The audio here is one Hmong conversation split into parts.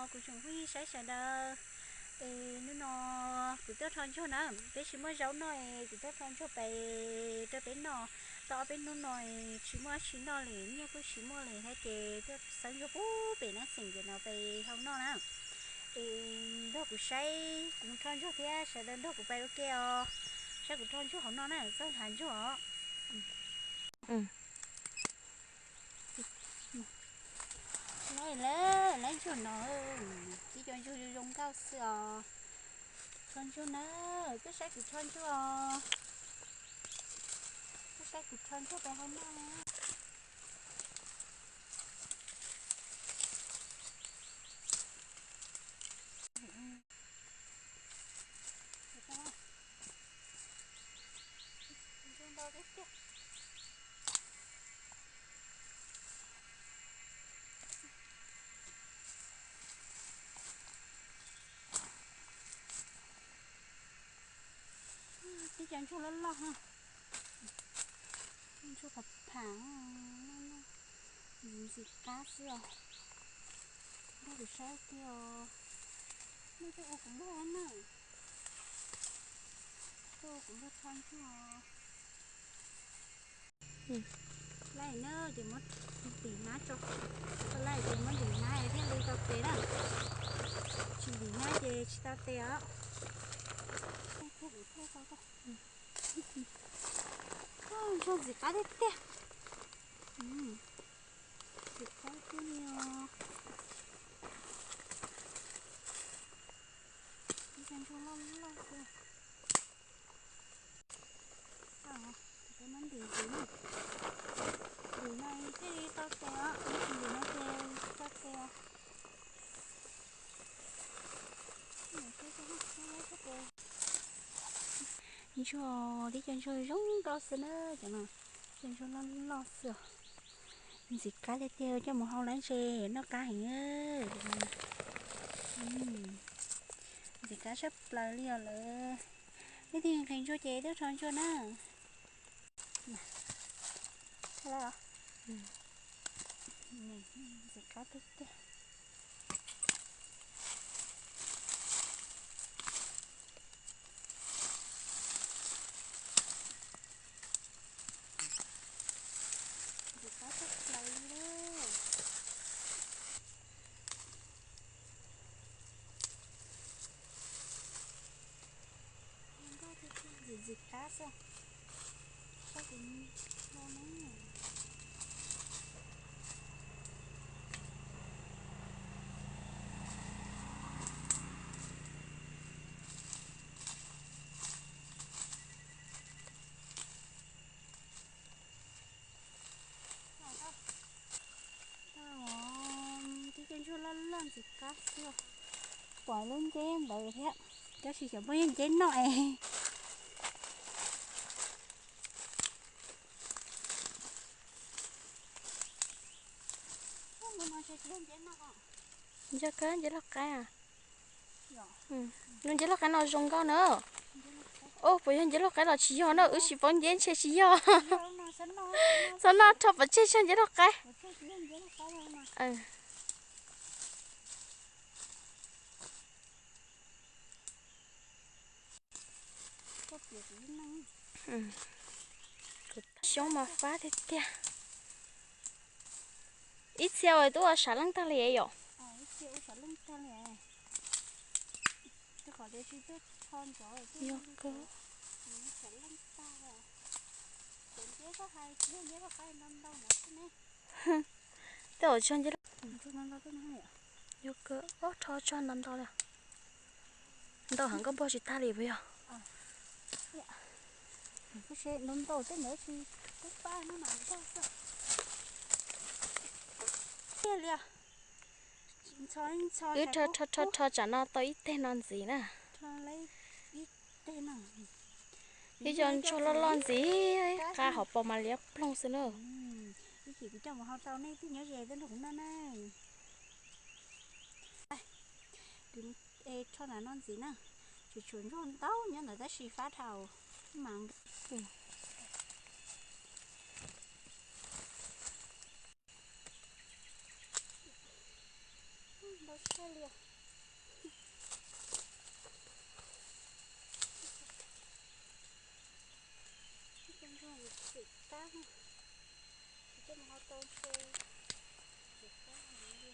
Kuv tsoom phooj ywg saib sawv daws, es hnub no kuv tuaj rho ntsuag na, peb tsis muaj zaub noj es kuv tuaj rho ntsuag pem rau peb noj. Tau ob peb hnub no es tsis muaj dab tsi noj li, nyiaj kuj tsis muaj li thiab ces tuaj xawb ntsuag pub pem na, xeem ntawm no pem hau noj na. Es nrog kuv saib, kuv mus rho ntsuag thiab sawv daws nrog kuv pais ua ke os. Saib kuv rho ntsuag hauv no na, txoj hav ntsuag os. Lawv, lawv ntsuag no, tib co ntsuag zoo zoo nkauj xwb os. Rho ntsuag na, tuaj saib kuv rho ntsuag os. Tuaj saib kuv rho ntsuag pem hauv no. Tib co ntsuag loj loj, ntsuag pham pham, ntxim qab xwb os. Nrog kuv saib kiag os. Nej tuaj ua kuv luag na. Tuaj ua kuv luag rho ntsuag. Laij na ces muab ntim nab tso. Laij ces muab ntim nab thiaj li tau tes na. Tsis ntim nab ces tsis tau tes os. Ntsuag ntxim qab tiag tiag. Ntxim qab tiag li os. Ib co ntsuag loj loj xwb. Peb muab ntim ntim na. Ntim no thiaj li tau tes os, ntim no ces tsis tau tes os. Ntsuag, tib co ntsuag zoo nkauj xwb na, cov no, cov ntsuag loj loj xwb os. Ntxim qab tiag tiag, coj mus hau lawm ntshe noj qab heev. Ntxim qab tshaj plaws li os lawm. Leej twg nqhis ntsuag ces tuaj rho ntsuag na. Ntxim qab tiag tiag. Ntxim qab tshaj plaws li lawm. Ntxim ntxim qab xwb. Saib kuv no na. Tib co ntsuag loj loj ntxim qab xwb. Pom lub nceb ntawd thiab, tab sis xyov puas yog nceb noj es. Yog kawg nceb loj qaib a. Lub nceb loj qaib no zoo nkauj na. Ub, puas yog nceb loj qaib los tsis yog na, wb tsis paub nceb ntshe tsis yog. Txhob noj, rho pov tseg tso nceb loj qaib. Xyoob mas fab tiag tiag. Ib txhia uas twb ua sav leej tag li yom. Yog kawg. Tej zaum tso nceb loj. Yog kawg, ob rho tso ntau ntau li. Ntau heev, koj npog tsis tag li puas yog? Wb rho rho rho tsam no tau ib teg no ntxiv na. Ib co ntsuag loj loj ntxiv, qa hauv paus mas liab ploog xwb na. Ib chim kuv coj mus hau rau nej tus nyob ze tuaj nrog kuv noj na. Kuv rho ntawm no ntxiv na. Tseem tshuav ntsuag ntau nyob ntawd tab sis fab dhau mas. Tau tshaj li os. Ib co ntsuag xim tab, tsis coj mus hau tau ntshe xim tab heev li.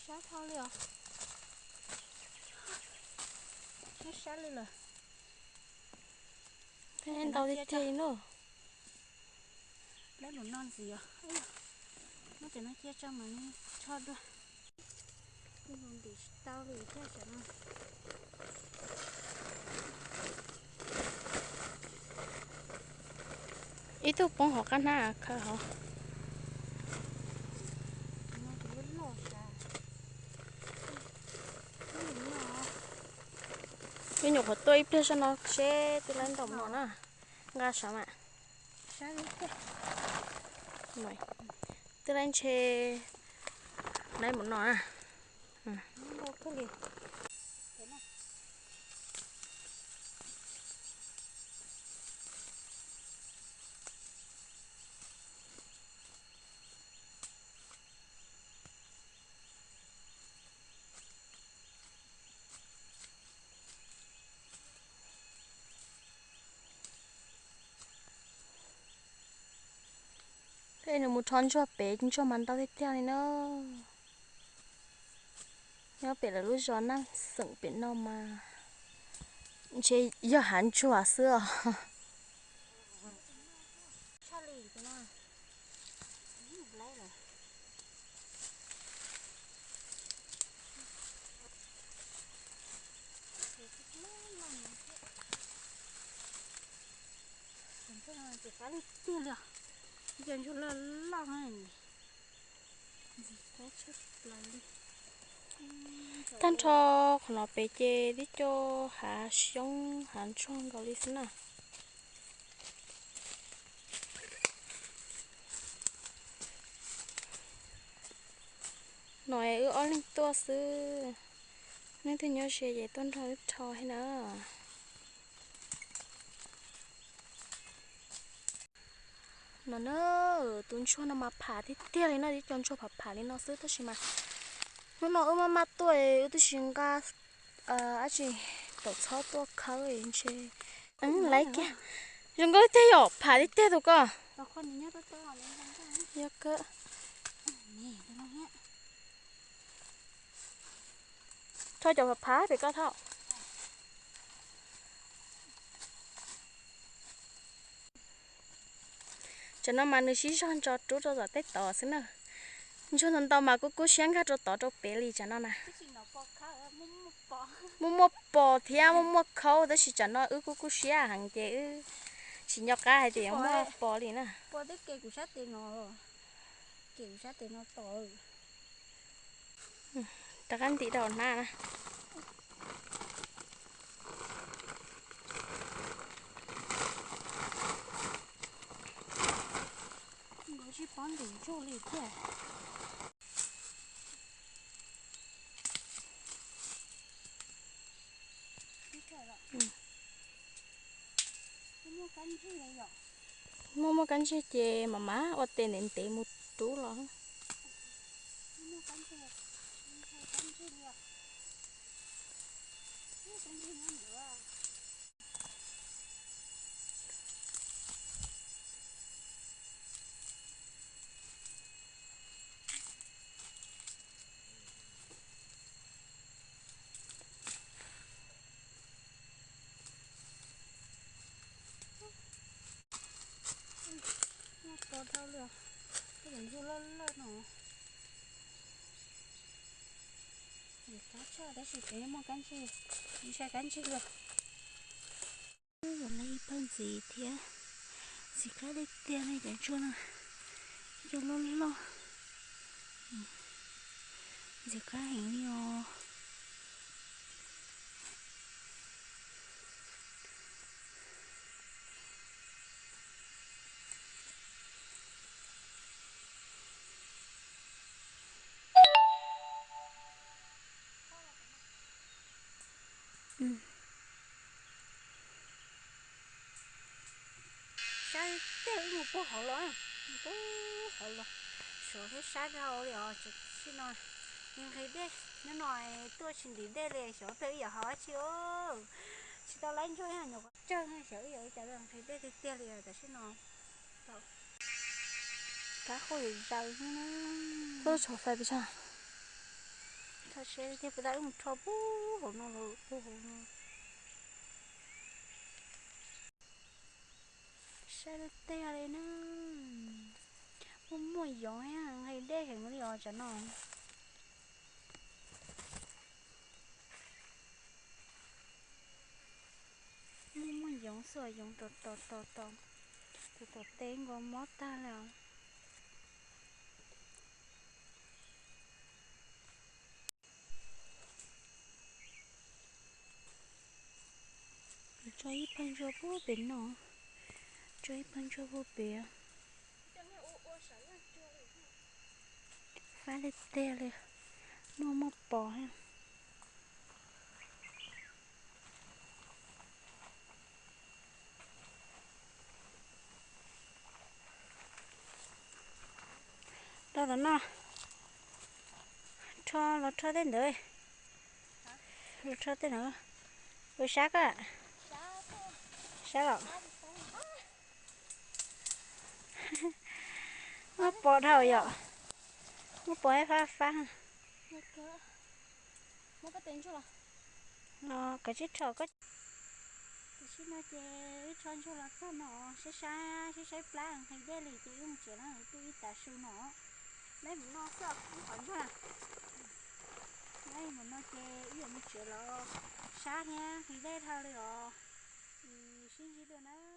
Sab dhau li os. Sab sab li lawm. Ntau tiag tiag li na. Lawv lus no ntxiv os. Muab cov no cia tso mas nws tshoj dua. Ntim tsis tau li thiab xav no. Ib tug poob hauv qab hnab khaws hauv. Ib nyuam qhuav tuaj ib pliag zoj no seb twb laib ntau no na. Nqa sav mas. Twb laib ntshe laib mus no na. Tej nws mus rho ntsuag pem, ntsuag mas ntau tiag tiag li na. Nyob pem lawv lub zos Naj Xeem pem no mas ntshe yog hav ntsuag xwb os. Ces qab li tiag li os. Ib co ntsuag loj loj. Tag nrho qhov no pem ces tib co hav xyoob hav ntsuag nkaus li xwb na. No wb ob leeg tuaj xwb, leej twg nyob ze ces tuaj nrog wb rho thiab na. No na, tus ntsuag no mas pham tiag tiag li no, tib co ntsuag pham pham li no xwb tab sis mas hnub no wb maj maj tuaj wb twb tsis nqa dab tsi, tau txhob tuaj khawb ntshe. Laiv kiag, zoo nkauj tiag yom, pham tiag tiag tus ko. Yog kawg. Rho cov phav phav pem ko thaum. Tsam no mas nws sib zog ntso rub rau tom tej tod xwb na. Ntsuag ntau ntau mas kuj kub siab nkag rau tod rau pem li tsam no na. Muaj muaj pos thiab muaj muaj khaub tab sis tsam no wb kuj kub siab heev ces wb tsis nco qab hais tias yuav muaj pos li na. Rov qab ntim rau hnab na. Muaj muaj kab ntseg ces mam mam ua tes ntev ntev mus rub los. Muaj pos dhau li os, tej ntsuag loj loj no. Ntxim qab tshaj tab sis pem muaj kab ntseg, tsis sai kab ntseg li. Ua li ib pawg ntxiv thiab, ntxim qab tiag tiag li cov ntsuag no, cov loj loj, ntxim qab heev li os. Saib tej ub mus puag hauv los, mus puag hauv los, sov thiab sab dhau li os. Tam sim no nqhis dej nyob no tuaj tsis ntim dej li, xyov peb wb yuav haus dab tsi os. Tsis tau laib ntsuag nyuam qhuav tsawg, xyov wb yuav ua cas li, nqhis dej tiag tiag li os tam sim no. Kab quaj zaws zaws xwb na. Txhob tso fais pes tsawg. Tso siab tiag, puas tas wb mus rho puag hauv no los puag hauv no. Saib tej li na. Muaj muaj yoov, nqhis dej heev li os tsam no. Muaj muaj yoov xwb, yoov tom tom tom tom, tom tom tes nkaus mob tag li os. Tso ib pawg ntsuag puag pem no, tso ib pawg ntsuag puag pem. Fab li tiag li, muaj muaj pos thiab. Rau tom no, rho los rho tej ntawd, los rho tej ntawd. Ua sab koj, sab los. Muaj pos dhau yom, muaj pos thiab fab fab. Los kav tsij rho koj. Tam sim no ces wb rho ntsuag los txog no, saib saib, saib saib plab nqhis dej li ces wb mus tsev na, twb ib tav su no. Laib mus no xwb, wb qhov ntsuag. Laib mus no ces wb yuav mus tsev los, sab thiab nqhis dej dhau li os. Sib ntsib dua na.